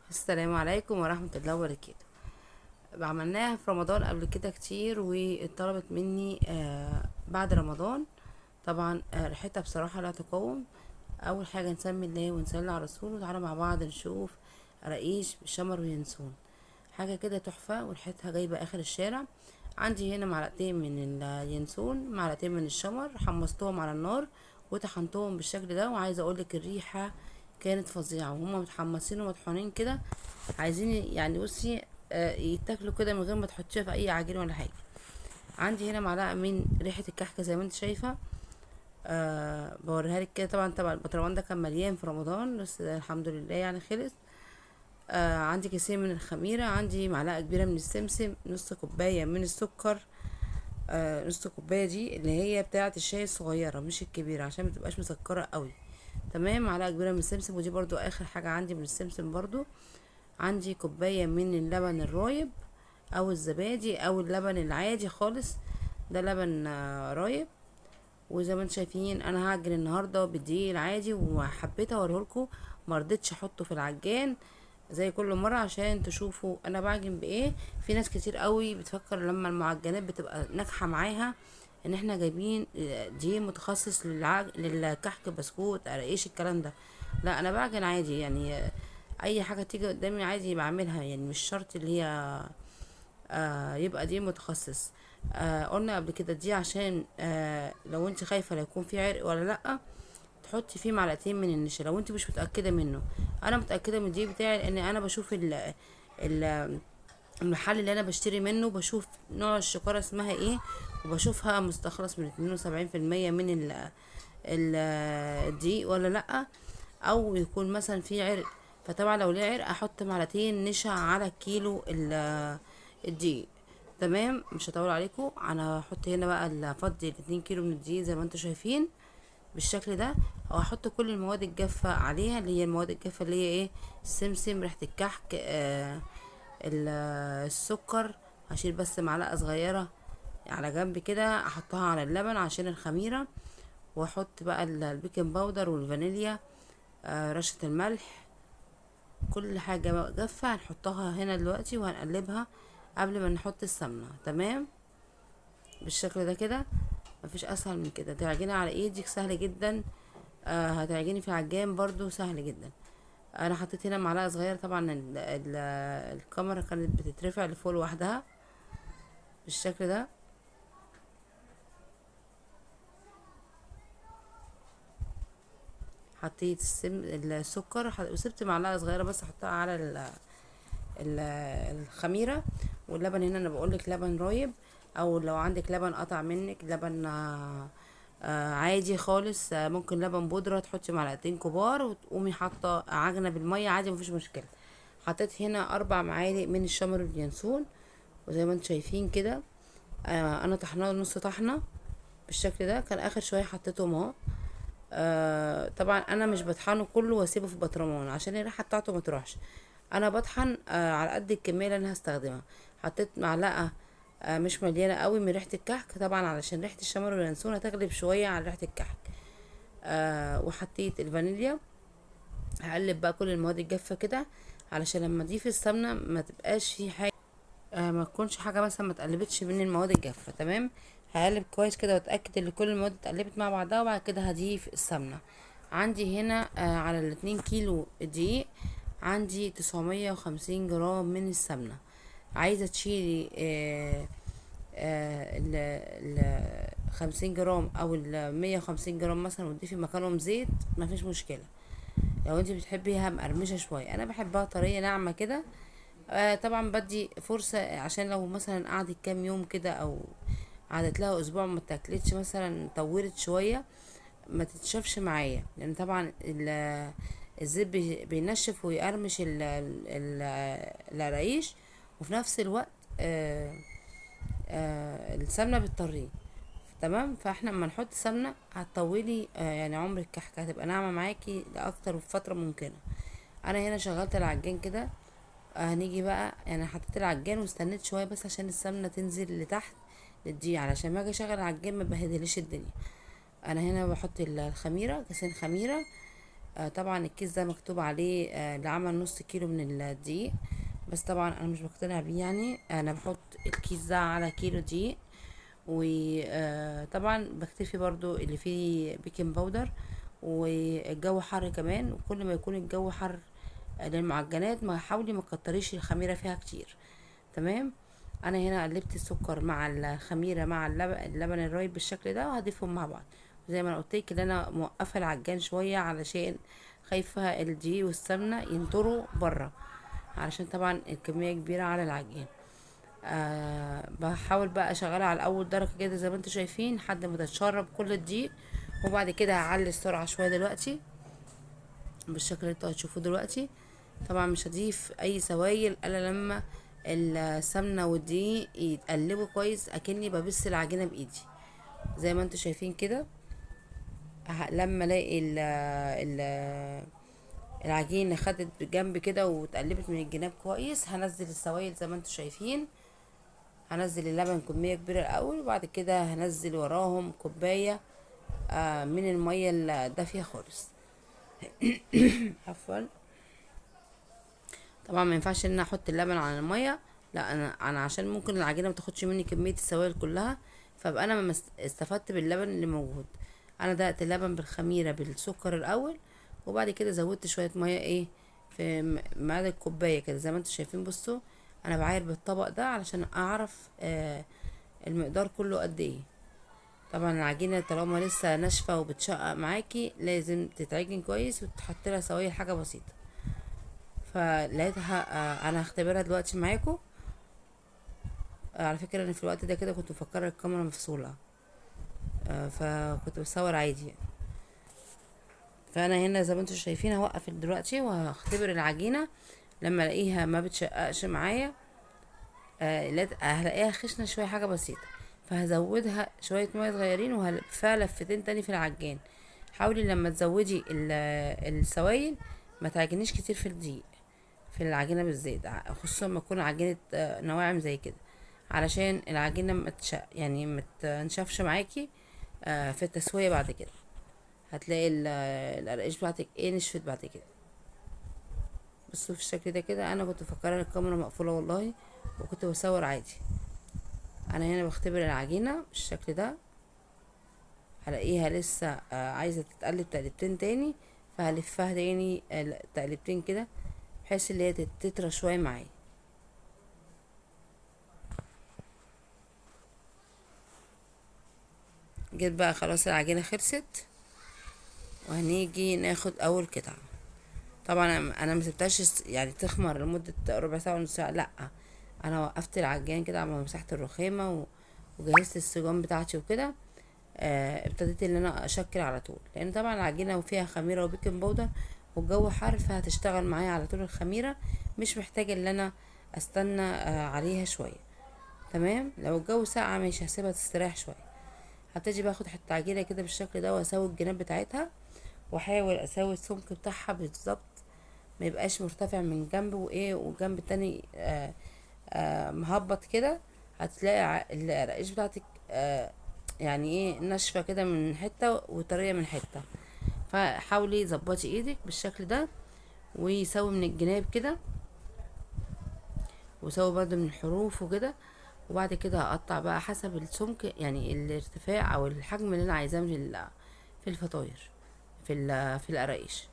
السلام عليكم ورحمة الله وبركاته. عملناها في رمضان قبل كده كتير، واتطلبت مني بعد رمضان. طبعا ريحتها بصراحة لا تقاوم. اول حاجة نسمي الله ونصلي على رسوله، وتعالوا مع بعض نشوف قراقيش بالشمر وينسون، حاجة كده تحفة وريحتها جايبة اخر الشارع. عندي هنا معلقتين من اليانسون، معلقتين من الشمر، حمصتهم على النار وطحنتهم بالشكل ده. وعايزة اقولك الريحة كانت فظيعة وهما متحمصين ومطحونين كده، عايزين يعني بصي يتاكلوا كده من غير ما تحطيها في اي عجين ولا حاجة. عندي هنا معلقة من ريحة الكحكة زي ما انت شايفة، بوريها لك كده. طبعا البطرمان ده كان مليان في رمضان، بس الحمد لله خلص. عندي كيسين من الخميرة، عندي معلقة كبيرة من السمسم، نص كوباية من السكر، نص كوباية دي اللي هي بتاعة الشاي الصغيرة مش الكبيرة عشان ما تبقاش مسكرة قوي. تمام. معلقة كبيرة من السمسم، ودي برضو آخر حاجة عندي من السمسم. برضو عندي كوباية من اللبن الرايب أو الزبادي أو اللبن العادي خالص، ده لبن رايب. وزي ما انتم شايفين انا هعجن النهارده بالدقيق العادي، وحبيت اوريهولكم، ما رضيتش احطه في العجان زي كل مرة عشان تشوفوا انا بعجن بايه. في ناس كتير قوي بتفكر لما المعجنات بتبقى ناجحة معاها ان احنا جايبين دقيق متخصص للكحك، بسكوت، قراقيش، الكلام ده. لا، انا بعجن عادي، اي حاجة تيجي قدامي عادي بعملها، مش شرط اللي هي يبقى دي متخصص. قلنا قبل كده دي عشان لو انت خايفة لا يكون في عرق ولا لا، تحطي فيه معلقتين من النشا لو انت مش متاكدة منه. انا متاكدة من الدقيق بتاعي، لان انا بشوف المحل اللي انا بشتري منه، بشوف نوع الشكاره اسمها ايه، وبشوفها مستخلص من اتنين وسبعين في المية من الدقيق ولا لا، او يكون مثلا في عرق. فطبعا لو ليه عرق احط معلقتين نشا على كيلو الدقيق. تمام، مش هطول عليكم. انا هحط هنا بقى افضي الاتنين كيلو من الدقيق زي ما انتم شايفين بالشكل ده، وهحط كل المواد الجافه عليها، اللي هي المواد الجافه اللي هي ايه، السمسم، ريحه الكحك، السكر. هشيل بس معلقه صغيرة على جنب كده احطها على اللبن عشان الخميره، واحط بقى البيكنج باودر والفانيليا، رشه الملح، كل حاجة بقى جافة هنحطها هنا دلوقتي، وهنقلبها قبل ما نحط السمنة. تمام، بالشكل ده كده، مفيش اسهل من كده. تعجني على ايدك سهل جدا، هتعجني في العجان برضو سهل جدا. انا حطيت هنا معلقه صغيرة، طبعا الكاميرا كانت بتترفع لفوق لوحدها بالشكل ده. حطيت السكر، وسبت معلقه صغيرة بس احطها على الخميره. واللبن هنا انا بقولك لبن رايب، او لو عندك لبن قطع منك لبن، عادي خالص، ممكن لبن بودره، تحطي معلقتين كبار وتقومي حاطه عجنه بالمية عادي مفيش مشكلة. حطيت هنا 4 معالق من الشمر واليانسون، وزي ما انتم شايفين كده، انا طحناه نص طحنه بالشكل ده، كان اخر شوية حطيتهم اهو. طبعا انا مش بطحنه كله واسيبه في بطرمان عشان الريحة بتاعته ما تروحش، انا بطحن على قد الكمية اللي انا هستخدمها. حطيت معلقه، مش مليانة قوي من ريحه الكحك، طبعا علشان ريحه الشمر واليانسون هتغلب شوية على ريحه الكحك. وحطيت الفانيليا. هقلب بقى كل المواد الجافه كده علشان لما اضيف السمنة ما تبقاش في حاجة، ما تكونش حاجة مثلا ما تقلبتش من المواد الجافه. تمام، هقلب كويس كده واتاكد ان كل المواد اتقلبت مع بعضها، وبعد كده هضيف السمنة. عندي هنا، على الاتنين كيلو دقيق عندي 950 جرام من السمنة. عايزه تشيلي، 50 جرام او ال 150 جرام مثلا وتضيفي مكانهم زيت، مفيش مشكلة. لو انت بتحبيها مقرمشه شوية، انا بحبها طرية ناعمة كده. طبعا بدي فرصة عشان لو مثلا قعدت كام يوم كده او قعدت لها اسبوع ما اتاكلتش مثلا، طولت شوية ما تتشافش معايا، لان طبعا الزيت بينشف ويقرمش القراقيش، وفي نفس الوقت، السمنة بتطريه. تمام، فاحنا اما نحط سمنه هتطولي، عمر الكحكه هتبقى ناعمة معاكي لاكتر فترة ممكنة. انا هنا شغلت العجان كده، هنيجي بقى حطيت العجان واستنيت شوية بس عشان السمنة تنزل لتحت للدقيق، علشان ما اجي اشغل العجان ما بهدلش الدنيا. انا هنا بحط الخميره، كاسين خميره، طبعا الكيس ده مكتوب عليه لعمل نص كيلو من الدقيق، بس طبعا انا مش بقتنع بيه، يعني انا بحط الكيس ده على كيلو دقيق. وطبعا بكتفي برضو اللي فيه baking powder. والجو حر كمان، وكل ما يكون الجو حر للمعجنات ما حاولي ما تكتريش الخميره فيها كتير. تمام. انا هنا قلبت السكر مع الخميره مع اللبن الرايب بالشكل ده، وهضيفهم مع بعض. زي ما انا قلت لك ان انا موقفه العجان شوية علشان خايفة الدقيق والسمنه ينطروا بره، علشان طبعا الكمية كبيرة على العجين. بحاول بقى اشغلها على اول درجه كده زي ما انتم شايفين لحد ما تتشرب كل الدقيق، وبعد كده هعلي السرعة شوية دلوقتي بالشكل اللي انتوا هتشوفوه دلوقتي. طبعا مش هضيف اي سوائل الا لما السمنة والدقيق يتقلبوا كويس، اكني ببس العجينة بايدي زي ما انتوا شايفين كده. لما الاقي العجينة خدت بجنب كده واتقلبت من الجناب كويس، هنزل السوائل زي ما انتوا شايفين. هنزل اللبن كمية كبيرة الاول، وبعد كده هنزل وراهم كوباية من المية الدافيه خالص. عفوا. طبعا ما ينفعش ان انا احط اللبن على المية، لا انا عشان ممكن العجينة ما تاخدش مني كمية السوائل كلها، فابقى انا ما استفدت باللبن اللي موجود. انا دقت اللبن بالخميره بالسكر الاول، وبعد كده زودت شوية مية في ميعاد الكوباية كده زي ما انتم شايفين. بصوا انا بعاير بالطبق ده علشان اعرف المقدار كله قد ايه. طبعا العجينة طالما لسه ناشفة وبتشقق معاكي لازم تتعجن كويس وتحط لها سوائل حاجة بسيطة. فلقيتها، انا هختبرها دلوقتي معاكم. على فكرة انا في الوقت ده كده كنت مفكرة الكاميرا مفصوله، فكنت بصور عادي يعني. فانا هنا زي ما انتم شايفين هوقف دلوقتي وهختبر العجينة. لما الاقيها ما بتشققش معايا، هلاقيها خشنه شوية حاجة بسيطة، فهزودها شوية مية صغيرين وهلفها لفتين تاني في العجان. حاولي لما تزودي السوائل ما تعجنيش كتير في الدقيق في العجينة بالذات، خصوصا ما تكون عجينه، نواعم زي كده، علشان العجينة ما تش-، يعني ما تنشفش معاكي، في التسوية بعد كده. هتلاقي القرقيش بتاعتك نشفت بعد كده. بصوا في الشكل ده كده. انا كنت مفكرة ان الكاميرا مقفولة والله، وكنت بصور عادي. انا هنا بختبر العجينة بالشكل ده، هلاقيها لسه، عايزه تتقلب تقلبتين تاني، فهلفها تاني، تقلبتين كده بحيث ان هي تطرى شوية معايا. جيت بقى خلاص العجينة خلصت، وهنيجي ناخد اول قطعه. طبعا انا ما سبتهاش تخمر لمدة ربع ساعة ونص ساعة، لا انا وقفت العجان كده على ما مسحت الرخامه وجهزت السجان بتاعتي وكده. ابتديت ان انا اشكل على طول، لان طبعا العجينة وفيها خميره وبيكنج باودر والجو حر، فهتشتغل معايا على طول الخميره، مش محتاجه ان انا استنى، عليها شوية. تمام. لو الجو ساقع ماشي هسيبها تستريح شوية. هبتدي باخد حتة عجينه كده بالشكل ده واسوي الجناب بتاعتها، واحاول اسوي السمك بتاعها بالظبط، ما يبقاش مرتفع من جنب والجنب التاني، مهبط كده. هتلاقي القراقيش بتاعتك، ناشفة كده من حتة وطريه من حتة. فحاولي ظبطي ايدك بالشكل ده، وسوي من الجناب كده، وسوي برده من الحروف وكده. وبعد كده هقطع بقى حسب السمك، يعني الارتفاع او الحجم اللي انا عايزاه في الفطاير، في القراقيش.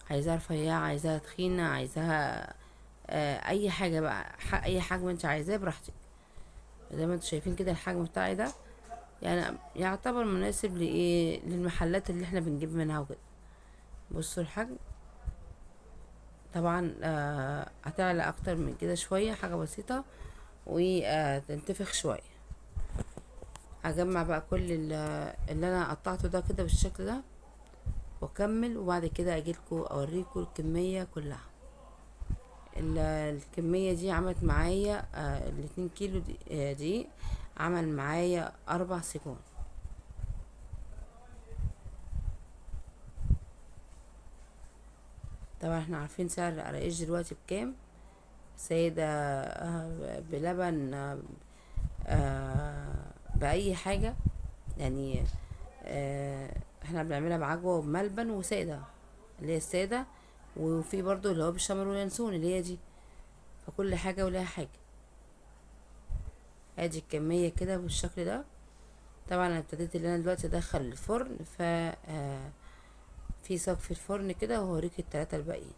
عايزاها رفيعة، عايزاها تخينة، عايزاها، اي حاجة بقى، اي حجم انت عايزاه براحتك. زي ما انتوا شايفين كده الحجم بتاعي ده يعتبر مناسب للمحلات اللي احنا بنجيب منها وكده. بصوا الحجم طبعا، هتعلى اكتر من كده شوية، حاجة بسيطة، وتنتفخ شوية. هجمع بقى كل اللي انا قطعته ده كده بالشكل ده واكمل، وبعد كده اجيلكوا اوريكوا الكمية كلها. الكمية دي عملت معايا، الاتنين كيلو دي عمل معايا 4 سيجون. طبعا احنا عارفين سعر القراقيش دلوقتي بكام، ساده، بلبن، باي حاجة يعني، احنا بنعملها بعجوه وبملبن وساده. اللي هي السادة، وفي برضو اللي هو بالشمر واليانسون اللي هي دي. فكل حاجة ولها حاجة. ادي الكمية كده بالشكل ده. طبعا انا ابتديت اللي انا دلوقتي ادخل الفرن، ف في صاج في الفرن كده، وهوريك التلاتة الباقيين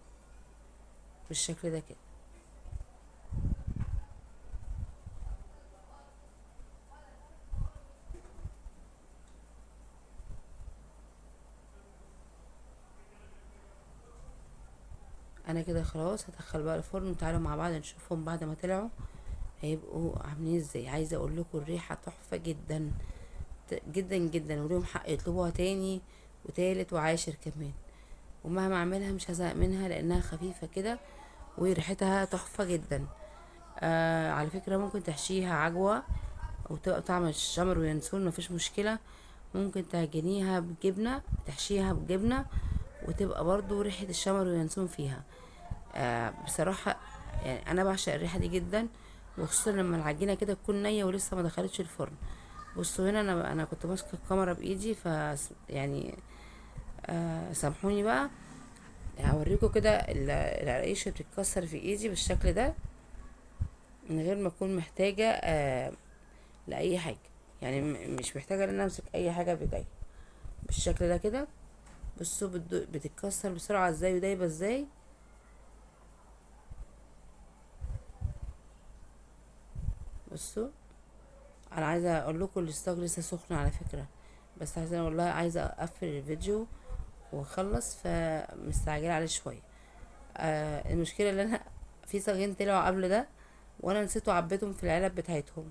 بالشكل ده كده. انا كده خلاص هدخل بقى الفرن، وتعالوا مع بعض نشوفهم بعد ما طلعوا هيبقوا عاملين ازاي. عايزه اقول لكم الريحة تحفة جدا جدا جدا، وليهم حق يطلبوها تاني وتالت وعاشر كمان، ومهما اعملها مش هزهق منها لانها خفيفة كده وريحتها تحفة جدا. على فكرة ممكن تحشيها عجوه وتبقى طعم الشمر وينسون، مفيش مشكلة. ممكن تعجنيها بجبنه، تحشيها بجبنه وتبقى برضو ريحه الشمر واليانسون فيها. بصراحة انا بعشق الريحة دي جدا، وخصوصا لما العجينة كده تكون نيه ولسه ما دخلتش الفرن. بصوا هنا انا كنت ماسكه الكاميرا بايدي، ف سامحوني بقى، هوريكم كده العرقيشه بتتكسر في ايدي بالشكل ده من غير ما اكون محتاجه لاي حاجة، مش محتاجه ان انا امسك اي حاجة بايديا بالشكل ده كده. بصوا بتتكسر بسرعة ازاي ودايبه ازاي. بصوا انا عايزه اقول لكم الستوك لسه سخن على فكرة، بس عايزه والله عايزه اقفل الفيديو واخلص، فمستعجله عليه شوية. المشكلة ان انا في صاجين طلعوا قبل ده وانا نسيت وعبيتهم في العلب بتاعتهم،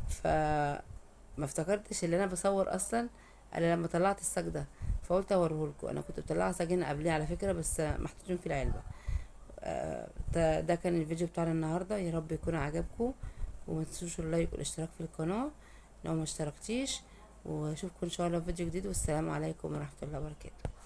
فما افتكرتش ان انا بصور اصلا الا لما طلعت الصاج ده، فقلت اوريهولكم. انا كنت مطلعه صاجين قبليه على فكرة بس محطوطين في العلبة. ده كان الفيديو بتاعنا النهارده، يا رب يكون عجبكم، وما تنسوش اللايك والاشتراك في القناة لو ما اشتركتيش، واشوفكم ان شاء الله في فيديو جديد، والسلام عليكم ورحمة الله وبركاته.